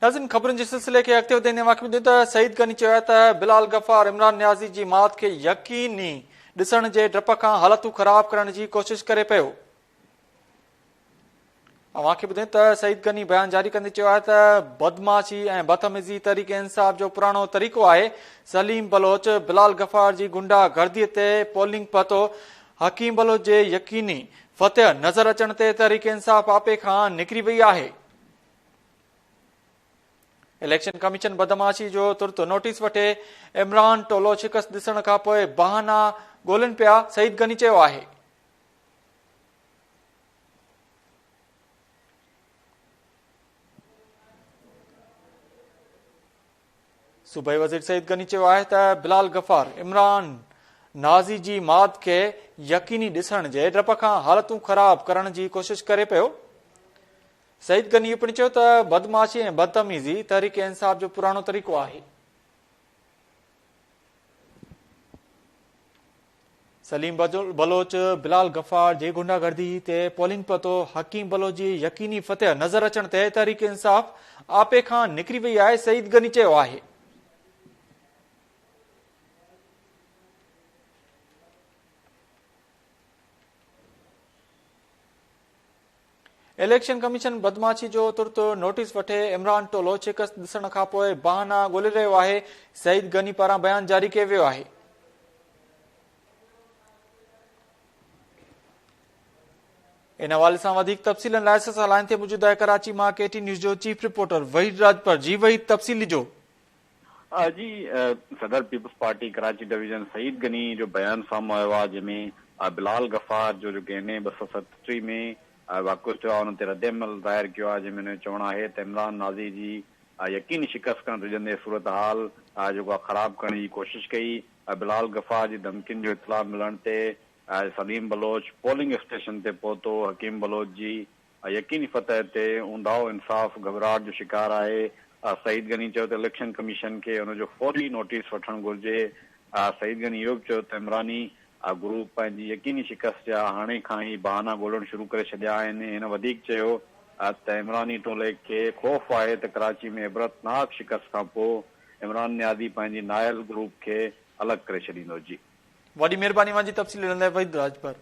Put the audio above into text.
ناظرين خبرن جي سلسلي کي اڳتي وڌائيندي اوهان کي ٻڌايون ته سعيد غني چيو آهي ته بلال غفار عمران نيازي جي مات کي يقيني ڏسڻ جي ڊپ کان حالتون خراب ڪرڻ جي ڪوشش ڪري پيو. اوهان کي ٻڌايون ته سعيد غني بيان جاري ڪندي چيو آهي ته بدمعاشي ۽ بدتميزي تحريڪ انصاف جو پراڻو طريقو آهي، سليم بلوچ بلال غفار جي گنڊا گردي تي پولنگ پهتو، حڪيم بلوچ جي يقيني فتح نظر اچڻ تي تحريڪ انصاف آپي کان نڪري وئي آهي. اليڪشن ڪميشن بدمعاشي جو ترت نوٽيس وٺي، عمران ٽولو شڪست ڏسڻ کانپوء بهانا ڳولين پيا، سعيد غني چيو آهي. صوبائي وزير سعيد غني چيو آهي ته بلال غفار عمران نازي جي مات کي يقيني ڏسڻ جي ڊپ کان حالتون خراب ڪرڻ جي ڪوشش ڪري پيو. سعيد غني اهو پڻ چيو ته بدمعاشي ۽ بدتميزي تحريڪ انصاف جو پراڻو طريقو آهي. سليم بلوچ بلال غفار جي غنڊا گردي تي پولنگ پتو حڪيم بلوچ جي يقيني فتح نظر اچڻ تي تحريڪ انصاف آپي کان نڪري وئي آهي سعيد غني چيو آهي. اليڪشن ڪميشن بدمعاشي جو ترت نوٽيس وٺي، عمران ٽولو شڪست ڏسڻ کانپوء بهانا ڳولي رهيو آهي، سعيد غني پاران بيان جاري ڪيو ويو آهي. ان حوالي سان وڌيڪ تفصيلن لاء اسان سان لائين تي موجود آهي ڪراچي مان ڪي ٽي نيوز جو چيف رپورٽر وحيد راڄپر جي وحيد تفصيل ڏجو. جي صدر peoples party Karachi division Saeed Ghani جو بيان سامهون آيو آهي جنهن ۾ بلال غفار جو جيڪو اين اي 237 ۾ واقعو ٿيو آهي ان تي ردعمل ظاهر ڪيو آهي جنهن ۾ هن جو چوڻ آهي ته عمران نازي جي يقيني شڪست کان ڊڄندي صورتحال جيڪو آهي خراب ڪرڻ جي ڪوشش ڪئي بلال غفار جي ڌمڪين جو اطلاع ملڻ تي سليم بلوچ پولنگ اسٽيشن تي پهتو حڪيم بلوچ جي يقيني فتح تي اونداهو انصاف گهٻراهٽ جو شڪار آهي، سعيد غني چيو ته اليڪشن ڪميشن کي ان جو فوري نوٽيس وٺڻ گهرجي، سعيد غني اهو به چيو ته عمراني گروپ پنهنجي يقيني شڪست جا هاڻي کان ئي بهانا ڳولڻ شروع ڪري ڇڏيا آهن، هن وڌيڪ چيو ته عمراني ٽولي کي خوف آهي ته ڪراچي ۾ عبرتناڪ شڪست کانپوء عمران نيازي پنهنجي نااهل گروپ کي الڳ ڪري ڇڏيندو. جي. وڏي مهرباني اوهان جي تفصيل ڏيڻ لاء وحيد راڄپر.